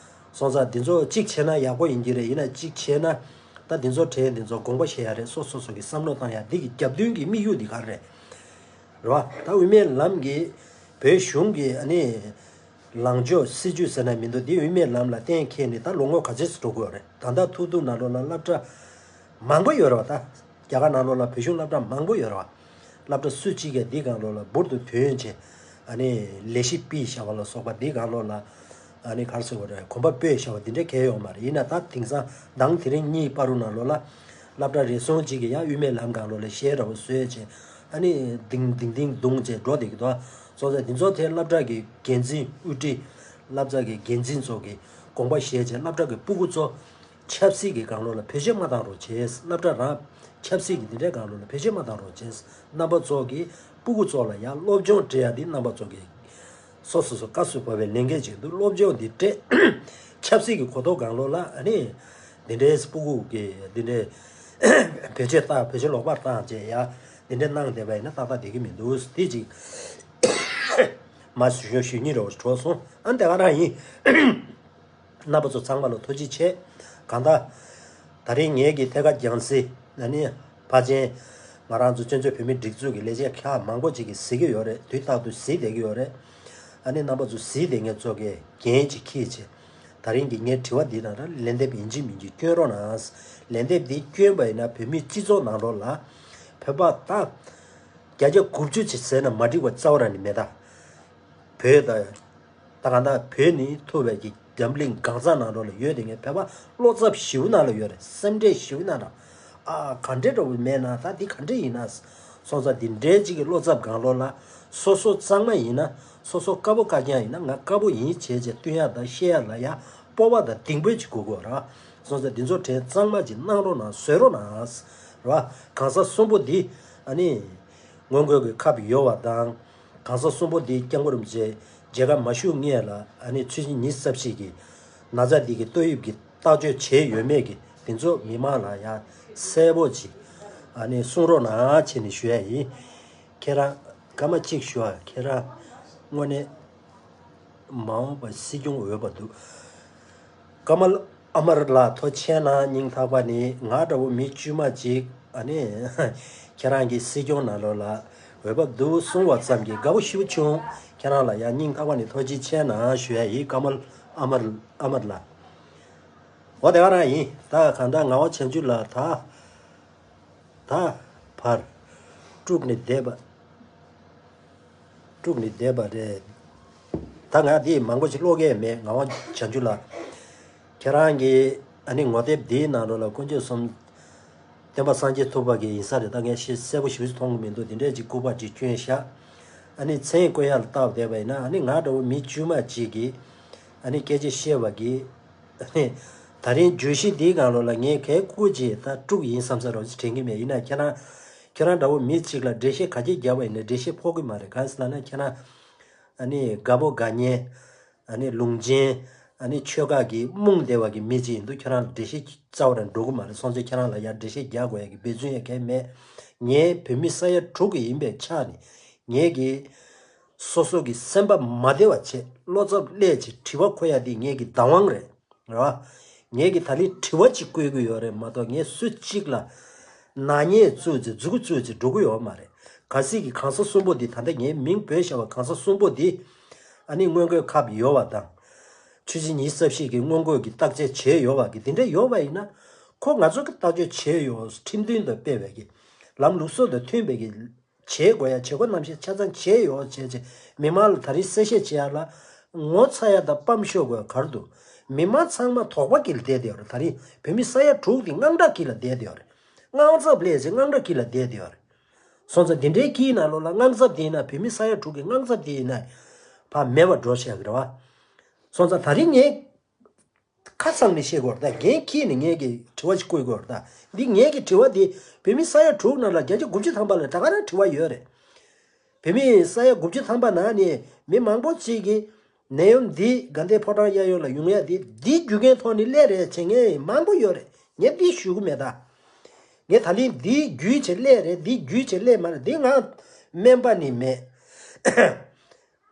སོང་ཙང་འདི་ཚོ་གཅིག་བྱས་ན་ཡག་པོ་ཡིན་གྱི་རེད། ཡིན་ན་གཅིག་བྱས་ན་ད་འདི་ཚོ་གྲས་འདི་ཚོ་དགོངས་པ་བཞེས་ཡ་རེད། སོ་སོ་སོ་གི་བསམ་བློ་བཏང་ཡ་འདི་གི་རྒྱབ་མདུན་གྱི་དམིགས་ཡུལ་འདི་ག་རེ་རེད། རེད་བ། ད་དབུ་མའི་ལམ་གྱི་བོད་གཞུང་གི་ཨ་ནི་ལངས་ཕྱོགས་སྲིད་བྱུས་ཟེར་ན་མི་འདུག་འདི་དབུ་མའི་ལམ་ལ་གཏན་འཁེལ་ནས་ད་ལོ་ངོ་ག་ཚོད་ཙམ་འགྲོ་གི་ཡོད་རེད། ད་ལྟ་ཐུག་ཐུག་ནང་ལོགས་ལ་སློབ་གྲྭ་མང་པོ་ཡོད་རེད་བ། ད་རྒྱ་གར་ནང་ལོགས་ལ་བོད་གཞུང་སློབ་གྲྭ་མང་པོ་ཡོད་རེད་བ། སློབ་གྲྭ་སུ་གཅིག་གིས་འདི་སྒང་ལོགས་ལ་འབུར་དུ་ཐོན་བྱས་ཨ་ནི་ལས་གཞི་སྤེལ་བཞག་པ་ལ་སོགས་པ། འདི་སྒང་ལོགས་ལ་ཨ་ནི་ག་རེ་ཟེར་དགོས་རེད། གོམ་པ་སྤོས་བཞག་པ་འདི་འདྲ་གང་ཡང་ཡོད་མ་རེད། ཡིན་ན་ད་དེང་སང་མདང་དེ་རིང་གཉིས་བར་དུ་ནང་ལོགས་ལ་སློབ་གྲྭ་རེ་ཟུང་གཅིག་གིས་ཡང་དབུ་མའི་ལམ་སྒང་ལོགས་ལ་གཞས་འདྲ་པོ་བཟོས་བྱས་ཨ་ནི་ལྡིང་ལྡིང་ལྡིང་རྡུང་བྱས་འགྲོ་བསྡད་ཀྱི་འདུག་སོང་ཙང་འདི་ཚོ་དེ་སློབ་གྲྭ་གི་འགན་འཛིན་དབུ་ཁྲིད། སློབ་གྲྭ་གི་འགན་འཛིན་ཚོ་གིས་དགོངས་པ་བཞེས་བྱས་སློབ་གྲྭ་གི་སྤུ་གུ་ཚོ་ཆབ་སྲིད་ཀྱི་སྒང་ལོགས་ལ་བེད་སྤྱོད་མ་བཏང་རོགས་བྱས། སློབ་གྲྭ་རང་ཆབ་སྲིད་ཀྱི་འདི་འདྲའི་སྒང་ལོགས་ལ་བེད་སྤྱོད་མ་བཏང་རོགས་བྱས། རྣམ་པ་ཚོ་གིས་སྤུ་གུ་ཚོ་ལ་ཡང་སློབ་སྦྱོང་སྤྲད་ཡ་འདི་རྣམ་པ་ཚོ་གིས་སོ་སོ་སོ་སྐབས་སུ་བབས་པའི་ལས་འགན་ཅིག་འདུག་སློབ་སྦྱོང་འདི་སྤྲད། ཆབ་སྲིད་ཀྱི་གོ་རྟོགས་སྒང་ལོགས་ལ་ཨ་ནི་འདི་འདྲའི་སྤུ་གུ་གི་འདི་འདྲའི་བེད་སྤྱོད་བཏང་། བེད་སྤྱོད་ལོག་པར་བཏང་བྱས་ཡ་འདི་འདྲའི་གནང་བསྡད་པ་ཡིན་ན་ཏག་ཏག་བསྡད་ཀྱི་མི་འདུག་འདི་ཅིག་མ་ཞུ་ཞུ་སྙིང་རེ་བོ་གྲོགས་སོང་། ཨ་ནི་དེ་ག་རང་ཡིན། རྣམ་པ་ཚོ་ཚང་མ་ལ་ཐུགས་རྗེ་ཆེ། གང་ལྟར། ད་རིང་ངེད་ཀྱི་ཐད་ཀར་རྒྱང་སྲིང་ཨ་ནི་ཕལ་ཆེར་ང་རང་ཚོ་བཙན་བྱོལ་བོད་མིའི་སྒྲིག་འཛུགས་ཀྱི་ལས་བྱེད་ཁག་མང་པོ་ཅིག་གིས་གཟིགས་ཀྱི་ཡོད་རེད། དུས་རྟག་ཏུ་གཟིགས་བསྡད་ཀྱི་ཡོད་རེད། ཨ་ནི་རྣམ་པ་ཚོ་གཟིགས་བསྡད་མཁན་ཚོ་གིས་འགན་ཅིག་འཁྱེར་བྱས། ད་རིང་གི་ངའི་དྲི་བ་འདི་ནང་ལ་ལན་འདེབས་ཡིན་གཅིག་མིན་གཅིག་སྐྱོན་རོགས་གནང་། ལན་འདེབས་འདི་སྐྱོན་པ་ཡིན་ན་བོད་མིའི་སྤྱི་ཚོགས་ནང་ལོགས་ལ་བོད་པ་ད་བརྒྱ་ཆ་དགུ་བཅུ་ཅིག་ཟེར་ན་མ་འགྲིག་པ་རྩ་བ་རང་ནས་མེད་ད། བོད་ད། ད་གང་ལྟར་བོད་ནི་ཐུབ་པའི་གི་འཛམ་གླིང་གང་ས་ནང་ལོགས་ལ་ཡོད་དེ་ངས་བོད་པ་བློ་འཚབ་ཞེ་པོ་ནང་ལ་ཡོད་རེད། སེམས་ཁྲལ་ཞེ་པོ་ནང་ལ། ཨ་ག་འདྲས་འདྲ་པོ་མེད་ན་ད་འདི་ག་འདྲས་ཡིན་ན། སོང་ཙང་འདི་འདྲའི་ཅིག་གི་བློ་འཚབ་གང་ལོགས་ལ་སོ་སོ་གཙང་མ་ཡིན་ན། སོ་སོ་དཀར་པོ་དཀར་རྐྱང་ཡིན་ན། ང་དཀར་པོ་ཡིན་བྱས་བྱས་བསྟུན་ཡ་དང་བཤད་ཡ་ལ་ཡ་སྤོབས་པ་དང་གདེང་འབོད་ཅིག་དགོས་དགོས་ར། སོང་ཙང་འདི་ཚོ་དྲན་གཙང་མ་ཅིག་གནང་རོགས་གནང་། བཟོད་རོགས་གནང་། ར། གང་ཟག་གསུམ་པོ་འདི་ཨ་ནི་སྔོན་འགོག་གི་ཁབ་ཡོད་པ་དང་། གང་ཟག་གསུམ་པོ་འདི་སྐྱབས་མགོན་རིན་པོ་ཆེ་མཇལ་ཁ་མ་ཞུགས་སྔོན་ལ་ཨ་ནི་ཚོས་ཆེན་ཉི་ཤུ་རྩ་བཞི་གི་ན་ཚ་འདི་གི་ཏོག་དབྱིབས་ཀྱི་བརྟག་དཔྱད་བྱས་ཡོད་མེད་ཀྱི་དེ་ཚོ་མི་མང་ལ་ཡང་གསལ་པོ་ཅིག་ཨ་ནི་གསུང་རོགས་གནང་བྱས་ནས་ཞུ་ཡ་ཡིན། ཁྱེད་རང་སྐར་མ་གཅིག་ཞུ་ཨ། ཁྱེད་རང་དངོས་གནས་མ་འོངས་པ་སྲིད་སྐྱོང་འོས་པ་འདུག་ཀ་མལ་ཨ་མར་ལགས་ཐུགས་རྗེ་གནང་། སྙིང་ཐག་པ་ནས། ང་འདྲ་བོ་མི་དཀྱུས་མ་ཅིག་ཨ་ནི་ཁྱེད་རང་གི་སྲིད་སྐྱོང་ནང་ལོགས་ལ་འོས་བབ་འདུག་གསུང་བ་ཙམ་གྱིས་དགའ་པོ་ཞེ་པོ་བྱུང་། ཁྱེད་རང་ལ་ཡང་སྙིང་ཐག་པ་ནས་ཐུགས་རྗེ་ཆེ་གནང་ཞུ་ཡ་ཡིན། ཀ་མལ་ཨ་མར་ཨ་མར་ལགས། འོ་དེ་ག་རང་ཡིན། ད་གང་ལྟར་ངག་དབང་བྱང་ཆུབ་ལགས་ད། ད་བར་དཀྲུགས་ནས་བསྡད་པ། དཀྲུགས་ནས་བསྡད་པ་རེད། ད་ང་འདི་མང་པོ་ཞིག་ཀློག་གི་མེད། ངག་དབང་བྱང་ཆུབ་ལགས། ཁྱེད་རང་གི་ཨ་ནི་ངོ་དེབ་འདིའི་ནང་ལོགས་ལ་དཀོན་མཆོག་གསུམ། སྟོན་པ་སངས་རྒྱས་ཐུབ་པ་གི་ཡིན་ས་རེད། ད་ངས་ཤེས་གསལ་པོ་ཞེ་པོ་ཞིག་མཐོང་གི་མི་འདུག་དེ་འདྲས་ཅིག་སྐུ་པར་ཅིག་བསྐྱོན་བཞག་ཨ་ནི་མཚན་བཀོད་ཡག་ལ་བལྟ་བསྡད་པ་ཡིན་ན། ཨ་ནི་ང་འདྲ་བོ་མི་དཀྱུས་མ་ཅིག་གིས་ཨ་ནི་སྐད་ཆ་བཤད་པ་གི་ཨ་ནི་ད་རིང་བརྗོད་གཞི་འདིའི་སྒང་ལོགས་ལ་ངས་གལ་ཀུ་ཅིག་ད་དཀྲུགས་ཡིན་བསམ་ས་རོགས་ཅིག་དྲན་གི་མེད། ཡིན་ན་ཁྱེད་རང་ཁྱེད་རང་འདྲ་བོ་མི་གཅིག་ལ་འགྲེལ་བཤད་ག་གེ་རྒྱབ་པ་ཡིན་ན་འགྲེལ་བཤད་ཕོག་གི་མ་རེད། གང་ཟེར་ལབ་ན་ཁྱེད་རང་ཨ་ནི་དགའ་པོ་དགའ་ཉེ་ཨ་ནི་ལུང་ཆེན་ཨ་ནི་ཆོལ་ཁ་གི་རྨོངས་བསྡད་པ་གི་མི་གཅིག་ཡིན་དུས་ཁྱེད་རང་ལ་འགྲེལ་བཤད་རྩ་བ་རང་འགྲོ་གི་མ་རེད། སོང་ཙང་ཁྱེད་རང་ལ་ཡང་འགྲེལ་བཤད་རྒྱག་དགོས་ཡ་གི་འབད་བརྩོན་ཡང་གང་ཡང་མེད། ངས་བོད་མི་ས་ཡ་དྲུག་གི་ཡིན་པའི་ཆ་ནས་ངས་གི་སོ་སོ་གི་སེམས་པ་མ་བདེ་བ་བྱས་བློ་འཚབ་སླེབས་བྱས་དྲི་བ་འཁོར་ཡ་འདི་ངེད་ཀྱི་བདག་དབང་རེད། རེད་བ། ངེད་ཀྱི་ད་ལི་དྲི་བ་ཅིག་བཀོད་ཀྱི་ཡོད་རེད་མ་གཏོགས་ངས་སུ་གཅིག་ལ་ནག་ཉེས་བཙུགས་ཚེ་མཛུ་གུ་བཙུགས་ཚེ་འགྲོ་གི་ཡོད་མ་རེད། གལ་སྲིད་ཀྱི་གང་ཟག་གསུམ་པོ་འདི་ད་ལྟ་ངའི་མིང་བོས་བཞག་པ་གང་ཟག་གསུམ་པོ་འདི་ཨ་ནི་སྔོན་འགོག་ཁབ་ཡོད་བ་དང་། ཆུ་ཚོད་ཉི་ཤུ་རྩ་བཞི་གི་སྔོན་འགོག་གི་བརྟག་དཔྱད་བྱས་ཡོད་བ་གི་དེ་འདྲ་ཡོད་བ་ཡིན་ན་ཁོ་ང་ཚོ་གི་བརྟག་དཔྱད་བྱས་ཡོད་ཁྲིམས་མཐུན་དུ་སྤེལ་བའི་གི་ལམ་ལུགས་སྲོལ་དང་མཐུན་པའི་གི་བྱེད་དགོས་ཡ་བྱེད་སྒོ་རྣམ་བཤད་ཆ་ཚང་བྱས་ཡོད་བྱས་བྱས་མི་མང་ལ་ད་རེས་གསལ་བཤད་བྱེད་ཡ་ལ་ངོ་ཚ་ཡ་དང་སྤམ་ཤོར་དགོས་ག་རེ་འདུག་མི་མང་ཚང་མ་དོགས་པ་གི་ལ་བསྡད་དེ་ཡོད་རེད། ད་རེས་བོད་མི་ས་ཡ་དྲུག་དེ་དངངས་སྐྲག་གི་ལ་བསྡད་དེ་ཡོད་རེད། དངངས་འཚབ་སླེབས་ཚེ་དངངས་སྐྲག་གི་ལ་བསྡད་དེ་ཡོད་རེད། སོང་ཙང་འདི་འདྲའི་གི་ནང་ལོགས་ལ་དངངས་འཚབ་དེ་ཡིན་ན་བོད་མི་ས་ཡ་དྲུག་གི་དངངས་འཚབ་དེ་ཡིན་ན་ཕར་མེད་པ་འགྲོ་བྱ་གི་རེད་བ། སོང་ཙང་ད་རེས་ངས་ཁ་གསང་ནས་བཤད་དགོས་རེད་ད། འགན་འཁྱེར་ནས་ངས་ཀྱི་དྲི་བ་ཞིག་བཀོད་དགོས་རེད་ད། འདི་ངས་ཀྱི་དྲི་བ་འདི་བོད་མི་ས་ཡ་དྲུག་ནང་ལ་བརྒྱ་ཆ་དགུ་བཅུ་ཐམ་པ་ལ་ད་ག་རང་དྲི་བ་ཡོད་རེད། བོད་མི་ས་ཡ་དགུ་བཅུ་ཐམ་པ་ནང་ནས་མི་མང་པོ་ཅིག་གིས་ནད་ཡམས་འདི་དགའ་ལྡན་ཕོ་བྲང་གཡས་གཡོན་ལ་ཡོང་ཡ་འདི་འདི་རྒྱུ་རྐྱེན་ཐོག་ནས་སླེབས་རེད་བྱེད་མཁན་མང་པོ་ཡོད་རེད། ངས་འདི་ཞུ་གི་མེད་ད། ངས་ད་ལན་འདི་རྒྱུས་བྱས་སླེབས་རེད། འདི་རྒྱུས་བྱས་སླེབས་མ་རེད། འདི་ང་སྨན་པ་ནི་མེད།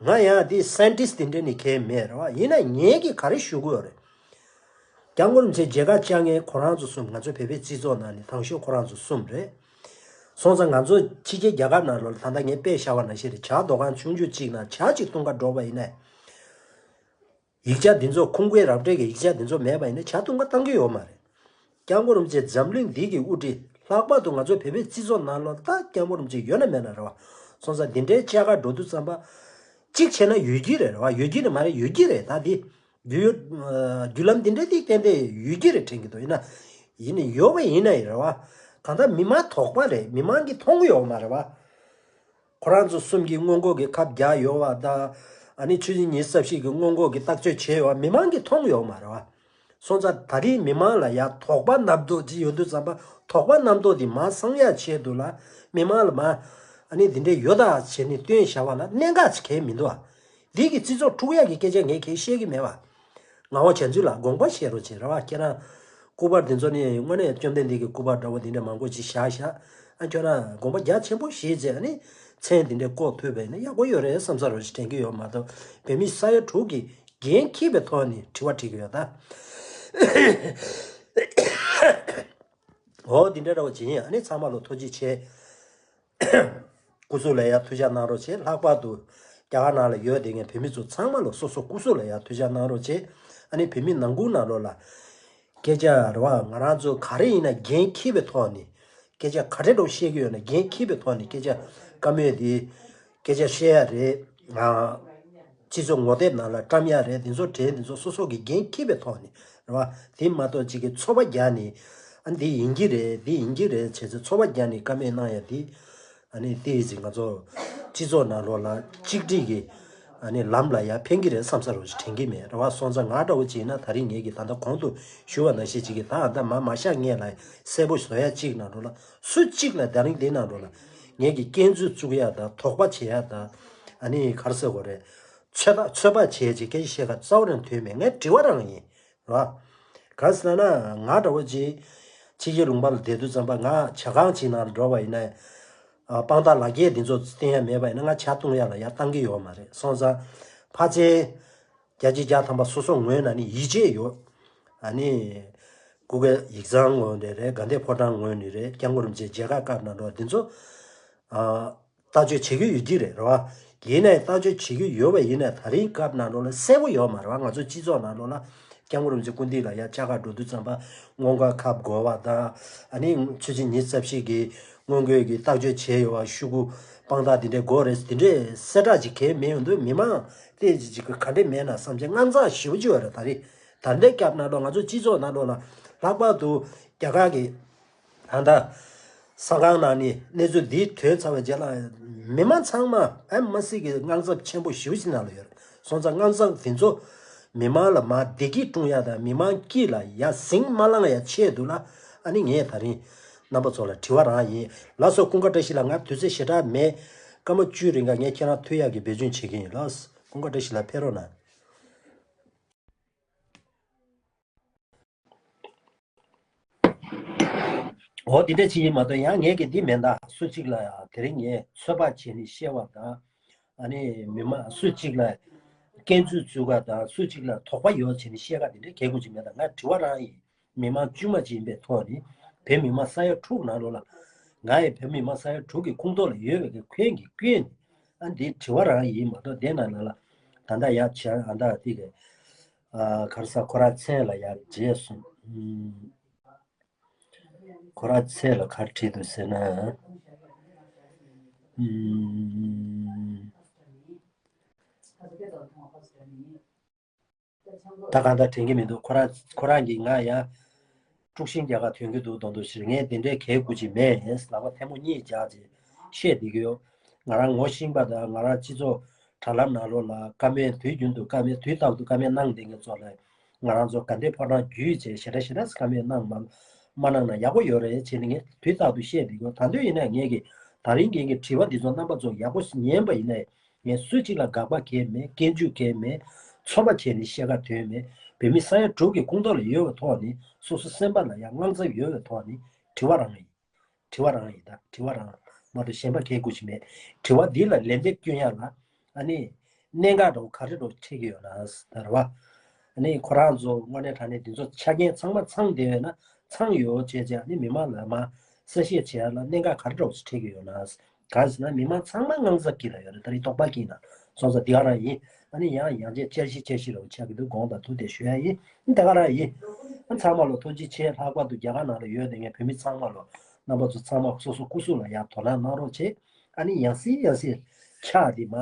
ང་ཡང་དེ་སའེན་ཊིསི་དེ་འདྲ་ནི་གང་མེད་རེད་བ། ཡིན་ན་ངས་ཀྱི་ག་རེ་ཞུ་དགོས་རེད། སྐྱབས་མགོན་རིན་པོ་ཆེ་མཇལ་ཁ་བཅར་མཁན་ཁོ་རང་ཚོ་གསུམ། ང་ཚོ་བོད་པའི་སྤྱི་ཚོགས་ནང་ནས་དང་ཤོས་ཁོ་རང་ཚོ་གསུམ་རེད། སོང་ཙང་ང་ཚོ་ཕྱི་རྒྱལ་རྒྱ་གར་ནང་ལོགས་ད་ལྟ་ངས་དཔེ་བཞག་པ་ནང་བཞིན་རེད། ཇ་དོ་ཁང་ཆུང་ཆུང་གཅིག་ནང་ཇ་གཅིག་འཐུང་ག་འགྲོ་བ་ཡིན་ན། ཡིག་ཆ་འདི་ཚོ་ཁུངས་སྐྱེལ་རབ་སྦྲེལ་གྱི་ཡིག་ཆ་འདི་ཚོ་མེད་པ་ཡིན་ན་ཇ་འཐུང་ག་བཏང་གི་ཡོད་མ་རེད། སྐྱབས་མགོན་རིན་པོ་ཆེ་འཛམ་གླིང་འདི་གི་དབུ་ཁྲིད། ལྷག་པར་དུ་ང་ཚོ་བོད་པའི་སྤྱི་ཚོགས་ནང་ལོགས་ད་སྐྱབས་མགོན་རིན་པོ་ཆེ་ཡོད་ན་མེད་ན་རེད་བ། སོང་ཙང་འདི་འདྲའི་བཅར་ག་འགྲོ་དུས་ཙམ་པ། གཅིག་བྱས་ན་ཡོད་ཀྱི་རེད་རེད་བ། ཡོད་ཀྱི་རེད་མ་རེད། ཡོད་ཀྱི་རེད། ད་འདི་རྒྱུ་ཡོད། རྒྱུ་ལམ་འདི་འདྲ་འདི་ཏན་ཏན་ཡོད་ཀྱི་རེད་དྲན་གྱི་འདུག་ཡིན་ན། ཡིན་ནི་ཡོད་པ་ཡིན་ན་ཡིན་རེད་བ། གང་ལྟར་མི་མང་དོགས་པ་རེད། མི་མང་གིས་མཐོང་གི་ཡོད་མ་རེད་བ། ཁོ་རང་ཚོ་གསུམ་གྱིས་སྔོན་འགོག་གི་ཁབ་བརྒྱབ་ཡོད་པ་དང་། ཨ་ནི་ཆུ་ཚོད་ཉི་ཤུ་རྩ་བཞི་གི་སྔོན་འགོག་གི་བརྟག་དཔྱད་བྱས་ཡོད་པ་མི་མང་གིས་མཐོང་ཡོད་མ་རེད་བ། སོང་ཙང་ད་རིང་མི་མང་ལ་ཡང་དོགས་པ་རྣམ་རྟོག་ཅིག་ཡོད་དུས་ཙམ་པ། དོགས་པ་རྣམ་རྟོག་དེ་མར་སངས་ཡག་ཆེད་དུ་ལ་མི་མང་ལ་མར་ཨ་ནི་འདི་འདྲས་ཡོད་ད་བྱས་ནས་སྟོན་བཞག་པ་ལ་གནད་འགག་ཅིག་གང་ཡང་མི་འདུག་ཨ། འདི་གི་སྤྱི་ཚོགས་དཀྲུག་ཡག་གི་སྐད་ཆ་ངས་གང་ཡང་བཤད་ཀྱི་མེད་བ། ངག་དབང་བྱང་ཆུབ་ལགས་དགོངས་པ་བཞེས་རོགས་བྱེད་རེད་བ། ཁྱེད་རང་སྐུ་པར་འདི་ཚོ་ནི་དངོས་གནས་བཅོམ་ལྡན་འདས་ཀྱི་སྐུ་པར་འདྲ་བོ་འདི་འདྲ་མང་པོ་ཅིག་བཞག་བཞག་ཨ་ཁྱོད་རང་དགོངས་པ་རྒྱ་ཆེན་པོ་བཞེས་བྱས་ཨ་ནི་མཚན་འདི་འདྲ་བཀོད་ཐུབ་པས་ན་ཡག་པོ་ཡོད་རེད་བསམ་ས་རོགས་ཞེས་དྲན་གྱི་ཡོད་མ་གཏོགས། བོད་མི་ས་ཡ་དྲུག་གི་ འགན་འཁྱེར་བའི་ཐོག་ནས་དྲི་བ་དྲི་གི་ཡོད་ད། འོ་འདི་འདྲ་འདྲ་བོ་ཅིག་ཡིན། ཨ་ནི་ཚང་མ་ལ་ཐུགས་རྗེ་ཆེ། སྐུ་གཟུགས་ལ་ཡ་ཐུགས་ཅག་གནང་རོགས་བྱེད། ལྷག་པར་དུ་རྒྱ་གར་ནང་ལ་ཡོད་བསྡད་མཁན་བོད་མི་ཚོ་ཚང་མ་ལ་སོ་སོ་སྐུ་གཟུགས་ལ་ཡ་ཐུགས་ཅག་གནང་རོགས་བྱེད། ཨ་ནི་བོད་མི་ནང་ཁུལ་ནང་ལོགས་ལ་སྐད་ཆ་རེད་བ། ང་རང་ཚོ་ག་རེ་ཡིན་ན་འགན་འཁྱེར་བའི་ཐོག་ནས་སྐད་ཆ་ག་རེ་འདྲ་བཤད་ཀྱི་ཡོད་ན་འགན་འཁྱེར་བའི་ཐོག་ནས་སྐད་ཆ་བཀའ་མོལ་དེ་སྐད་ཆ་བཤད་ཡ་རེད། ང་སྤྱི་ཚོགས་ངོ་དེབ་ནང་ལ་བཀྲམ་ཡ་རེད། དེ་ཚོ་གྲས་དེ་ཚོ་སོ་སོ་གི་འགན་འཁྱེར་བའི་ཐོག་ནས་རེད་བ། དེ་མ་གཏོགས་གཅིག་གི་ཚོགས་པ་རྒྱག་ནས་ཨ་འདི་ཡིན་གྱི་རེད་འདི་ཡིན་གྱི་རེད་བྱས་ཚེ་ཚོགས་པ་རྒྱག་ནས་བཀའ་མོལ་གནང་ཡ་དེ། ཨ་ནི་དེ་ཡིན་ཚེ་ང་ཚོ་སྤྱི་ཚོགས་ནང་ལོགས་ལ་གཅིག་སྒྲིལ་གྱི་ཨ་ནི་ལམ་ལ་ཡ་ཕན་གྱི་རེད་བསམ་ས་རུ་དྲན་གྱི་མེད་རེད་བ། སོང་ཙང་ང་འདྲ་བོ་ཅིག་ཡིན་ན་ད་རིང་ངེད་ཀྱིས་ད་ལྟ་གོང་དུ་ཞུ་བ་ནང་བཞིན་ཅིག་གིས་ད་ཨ་ད་མ་མ་ཤག་ངེད་ལ་གསལ་པོ་བཟོ་ཡ་གཅིག་ནང་ལོགས་ལ་སུ་གཅིག་ལ་ད་རིང་འདི་ནང་ལོགས་ལ་ངེད་ཀྱིས་སྐྱོན་འཛུགས་བཙུགས་ཡ་དང་དོགས་པ་བྱེད་ཡ་དང་ཨ་ནི་ག་རེ་ཟེར་དགོས་རེད། ཚོད་ལྟ་ཚོད་དཔག་བྱེད་ཅིག་སྐད་ཆ་བཤད་ག་རྩ་བ་ནས་དོན་མེད། ངས་དྲི་བ་རང་ཡིན། རེད་བ། གང་ཟེར་ན་ང་འདྲ་བོ་ཅིག་ཕྱི་རྒྱལ་ལུང་པ་ལ་བསྡད་དུས་ཙམ་པ་ང་ཇ་ཁང་ཅིག་ནང་ལ་འགྲོ་བ་ཡིན་ན། ཨ་དཔང་རྟགས་ལག་འཁྱེར་འདི་ཚོ་བསྟན་ཡ་མེད་པ་ཡིན་ན་ང་ཇ་བཏུང་ཡ་ལ་ཡ་བཏང་གི་ཡོད་མ་རེད། སོང་ཙང་ཕལ་ཆེར་བརྒྱ་ཆ་བརྒྱ་ཐམ་པ་སོ་སོ་ངོས་ནས་ནི་ཡིད་ཆེས་ཡོད། ཨ་ནི་སྐུ་སྒེར་ཡིག་ཚང་ངོས་ནས་རེད། དགའ་ལྡན་ཕོ་བྲང་ངོས་ནས་རེད། སྐྱབས་མགོན་རིན་པོ་ཆེ་མཇལ་ཁ་སྐབས་ནང་འགྲོ་བ་འདི་ཚོ། ཨ། ཐག་གཅོད་བྱེད་ཀྱི་ཡོད་ཀྱི་རེད་རེད་བ། ཡིན་ནའི་ཐག་གཅོད་བྱེད་ཀྱི་ཡོད་པ་ཡིན་ནའི་ད་རིང་སྐབས་ནང་ལོགས་ལ་གསལ་པོ་ཡོད་མ་རེད་བ། ང་ཚོ་སྤྱི་ཚོགས་ནང་ལོགས་ལ་སྐྱབས་མགོན་རིན་པོ་ཆེ་སྐུ་མདུན་ལ་ཡ་བཅར་ག་འགྲོ་དུས་ཙམ་པ་སྔོན་འགོག་ཁབ་དགོས་པ་དང་ཨ་ནི་ཆུ་ཚོད་ཉི་ཤུ་རྩ་བཞི་གི་སྔོན་འགོག་གི་བརྟག་དཔྱད་བྱས་ཡོད་པ་ཤོག་གུ་དཔང་རྟགས་འདི་འདྲའི་དགོས་རེད་འདི་འདྲའི་གསལ་བསྒྲགས་ཅིག་གལ་མེད་ཡོང་དུས་མི་མང་ཏོག་ཙམ་ཅིག་ག་འདྲ་མེད་ན་བསམ་བྱས་དངངས་འཚབ་ཞེ་པོ་ཅིག་ཡོད་རེད། ད་རེས་ད་ལྟའི་སྐབས་ནང་ལོགས་ང་ཚོ་སྤྱི་ཚོགས་ནང་ལོགས་ལ་ལྷག་པར་དུ་རྒྱ་གར་གྱི་ད་ལྟ་ས་ཁང་ནང་ནས་གནས་ཚུལ་འདི་ཐོན་ཚར་བའི་རྗེས་ལ་མི་མང་ཚང་མ་ཨེ་མ་སྲིད་ཀྱི་དངངས་འཚབ་ཆེན་པོ་ཞེ་པོ་ཅིག་ནང་ལ་ཡོད་རེད། སོང་ཙང་དངངས་འཚབ་དེ་ཚོ་མི་མང་ལ་མར་བདེ་སྐྱིད་སྐྲུང་ཡ་དང་མི་མང་དཀྱིལ་ལ་ཡ་ཟིང་མ་ལངས་ཡ་ཆེད་དུ་ལ་ཨ་ནི་ངས་ད་རིང་རྣམ་པ་ཚོ་ལ་དྲི་བ་རང་ཡིན། ལགས་སོ། ཀུན་དགའ་བཀྲ་ཤིས་ལགས། ང་དུས་ཚོད་ཞེ་དྲག་མེད། སྐར་མ་བཅུ་རིང་ག་ངས་ཁྱེད་རང་ཐུག་ཡག་གི་འབད་བརྩོན་བྱེད་ཀྱི་ཡིན། ལགས་སོ། ཀུན་དགའ་བཀྲ་ཤིས་ལགས་ཕེབས་རོགས་གནང་། འོ་དེ་འདྲ་ཅིག་ཡིན་མ་གཏོགས་ཡང་ངས་ཀྱི་འདི་མེད་ད། སུ་གཅིག་ལ་ཡང་དེ་རིང་ངས་ཚོད་དཔག་བྱས་ནས་བཤད་པ་དང་། ཨ་ནི་མི་མང་སུ་གཅིག་ལ་སྐྱོན་འཛུགས་བཙུགས་པ་དང་སུ་གཅིག་ལ་དོགས་པ་ཡོད་བྱས་ནས་བཤད་ག་དེ་འདྲའི་གལ་དགོས་ཅིག་མེད་ད། ང་དྲི་བ་རང་ཡིན། མི་མང་དཀྱུས་མ་ཅིག་ཡིན་པའི་ཐོག་ནས་བོད་མི་མང་ས་ཡ་དྲུག་ནང་ལོགས་ལ་ང་ཡི་བོད་མི་མང་ས་ཡ་དྲུག་གི་ཁོངས་གཏོགས་ལ་ཡོད་པའི་གི་ཁོན་གྱི་སྐྱོན་ནི་ཨ་འདི་དྲི་བ་རང་ཡིན་མ་གཏོགས་དེ་ནང་ལ་ད་ལྟ་ཡག་བྱས་ཨ་ད་དེ་གི་ཨ་ག་རེ་ཟེར་ཁོ་རང་མཚན་ལ་ཡར་བརྗེད་སོང་། ཨུམ། ཁོ་རང་མཚན་ལ་ག་རེ་བྲིས་འདུག་ཟེར་ན། ཨུམ། ད་གང་ལྟར་དྲན་གྱི་མི་འདུག་ཁོ་རང་ཁོ་རང་གིས་ང་ཡ་དཀྲུག་ཤིང་རྒྱག་ག་དོན་གྱི་འདུག་མདོག་མདོག་ཞིག་ངས་དེ་འདྲའི་གལ་དགོས་ཀྱི་མེད། ལག་པ་ཐལ་མོ་གཉིས་སྦྱར་རྗེས་བཤད་བསྡད་ཀྱི་ཡོད། ང་རང་ངོ་ཤེས་པ་དང་ང་རང་སྤྱི་ཚོགས་དྲ་ལམ་ནང་ལོགས་ལ་བཀའ་མོལ་དུས་རྒྱུན་དུ་བཀའ་མོལ་དུས་རྟག་ཏུ་བཀའ་མོལ་གནང་བསྡད་མཁན་ཚོ་ལ་ང་རང་ཚོ་དགའ་ལྡན་ཕོ་བྲང་བརྒྱུད་བྱས་ཞེ་དྲག་ཞེ་དྲག་བཀའ་མོལ་གནང་མ་མ་གནང་ན་ཡག་པོ་ཡོད་རེད་བྱས་ནས་ངས་དུས་རྟག་ཏུ་བཤད་བསྡད་ཀྱི་ཡོད། ད་དུང་ཡིན་ན་ངས་ཀྱི་ད་རིང་ངས་ཀྱི་དྲི་བ་འདི་ཚོ་རྣམ་པ་ཚོ་ཡག་པོ་ཉན་པ་ཡིན་ན། ངས་སུ་གཅིག་ལ་དགག་པ་གང་ཡང་མེད། སྐྱོན་བརྗོད་གང་ཡང་མེད། ཚོད་དཔག་བྱས་ནས་བཤད་ག་དོན་མེད། བོད་མི་ས་ཡ་དྲུག་གི་ཁོངས་གཏོགས་ལ་ཡོད་པའི་ཐོག་ནས་སོ་སོ་སེམས་པ་ལ་ཡང་དངངས་འཚབ་ཡོད་པའི་ཐོག་ནས་དྲི་བ་རང་ཡིན། དྲི་བ་རང་ཡིན་ད། དྲི་བ་རང་མ་གཏོགས་གཞན་པ་གང་ཡང་དགོས་ཀྱི་མེད། དྲི་བ་འདི་ལ་ལན་འདེབས་སྐྱོན་ཡག་ལ་ཨ་ནི་གནད་འགག་འདྲ་བོ་ག་རེ་འདྲ་བོ་འཕྲད་ཀྱི་ཡོད་ན་ད་རེད་བ། ཨ་ནི་ཁོ་རང་ཚོ་དངོས་གནས་དྲང་གནས་འདི་ཚོ་ཆ་རྐྱེན་ཚང་མ་ཚང་བསྡད་ཡོད་ན་ཚང་ཡོད་བྱས་བྱས་ཨ་ནི་མི་མང་ལ་མ་གསལ་བཤད་བྱེད་ཡག་ལ་གནད་འགག་ག་རེ་འདྲ་བོ་ཞིག་འཕྲད་ཀྱི་ཡོད་ན། གང་ཟེར་ན་མི་མང་ཚང་མ་དངངས་འཚབ་སྐྱིད་ལ་ཡོད་རེད། ད་རེས་དོགས་པ་སྐྱིད་ན་སོང་ཙང་འདི་ག་རང་ཡིན། ཨ་ནི་ཡང་ཡང་བསྐྱར་བཤད་བསྐྱར་བཤད་རོགས་ཆགས་ཀྱི་འདུག་དགོངས་དག་ཐུགས་དེ་ཞུ་ཡ་ཡིན། ཨ་ནི་ད་ག་རང་ཡིན། ཨ་ཚང་མ་ལ་ཐུགས་རྗེ་ཆེ། ལྷག་པར་དུ་རྒྱ་གར་ནང་ལ་ཡོད་དེ་ངས་བོད་མི་ཚང་མ་ལ་རྣམ་པ་ཚོ་ཚང་མ་སོ་སོ་སྐུ་གཟུགས་ལ་ཡང་དོ་སྣང་གནང་རོགས་བྱེད། ཨ་ནི་ཡང་སེ་ཡང་སེ་ཕྱག་འདི་མ།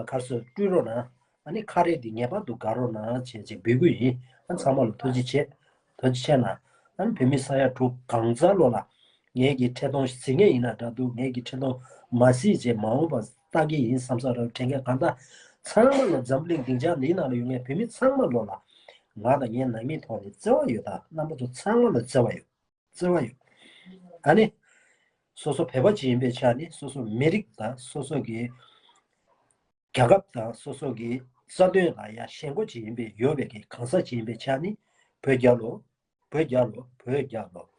གར་སོགས་སྤྲུལ་རོགས་གནང་། ཨ་ནི་ཁ་རས་འདི་ངེས་པར་དུ་དགར་རོགས་གནང་བྱས་ཅིག་འབོད་སྐུལ་ཡིན། ཨ་ཚང་མ་ལ་ཐུགས་རྗེ་ཆེ། ཐུགས་རྗེ་ཆེ་གནང་། ཨ་ནི་བོད་མི་ས་ཡ་དྲུག་གང་ཚང་ལོ་ལ་ངེད་ཀྱི་འཕྲིན་གཏོང་གཟིགས་མཁན་ཡིན་ན་འདྲ་འདུག་ངེད་ཀྱི་འཕྲིན་གཏོང་མ་གཟིགས་བྱས་མ་འོངས་པ་ལྟ་གི་ཡིན་བསམ་ས་ར་དྲན་མཁན་གང་ལྟར་ཚང་མ་ལ་འཛམ་གླིང་སྡིངས་ཆ་འདིའི་ནང་ལ་ཡོད་མཁན་བོད་མི་ཚང་མ་ལོ་ལ་ང་དང་ངའི་ནང་མིའི་ཐོག་ནས་བརྩེ་བ་ཡོད་ད། རྣམ་པ་ཚོ་ཚང་མ་ལ་བརྩེ་བ་ཡོད། བརྩེ་བ་ཡོད། ཨ་ནི། སོ་སོ་བོད་པ་ཅིག་ཡིན་པའི་ཆ་ནས་སོ་སོ་མི་རིགས་དང་སོ་སོ་གི་རྒྱལ་ཁབ་དང་སོ་སོ་གི་རྩ་དོན་ལ་ཡང་ཞེན་ཁོག་ཅིག་ཡིན་པའི་ཡོད་པའི་གི་གང་ཟག་ཅིག་ཡིན་པའི་ཆ་ནས་བོད་རྒྱལ་ལོ། བོད་རྒྱལ་ལོ། བོད་རྒྱལ་ལོ།